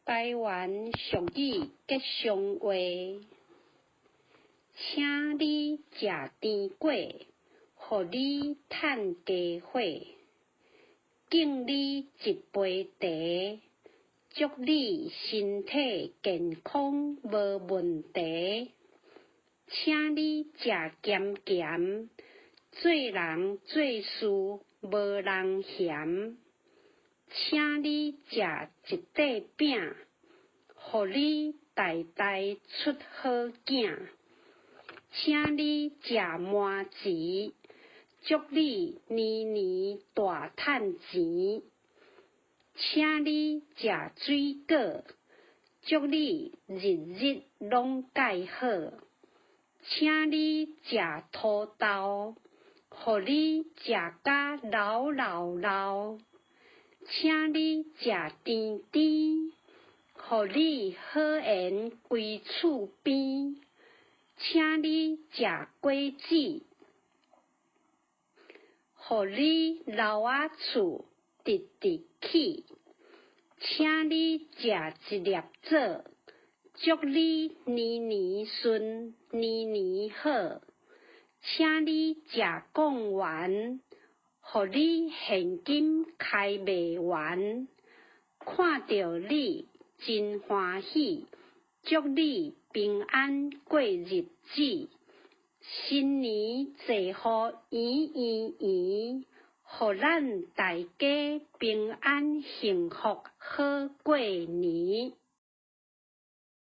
台灣俗語吉祥話，請你食甜粿，予你趁家伙；敬你一杯茶，祝你身體健康無問題。請你食鹹鹹，做人做事無人嫌。請你食一塊餅，予你代代出好囝。請你食麻糍，祝你年年大趁錢。請你食水果，祝你日日攏蓋好。請你食土豆，予你食甲流流流。請你食甜甜，予你好緣規厝邊。請你食果子，予你樓仔厝直直起。請你食一粒棗，祝你年年順，年年好。請你食貢丸，予你現金開袂完。看著你真歡喜，祝你平安過日子。新年坐福圓圓圓，予咱大家平安幸福好過年。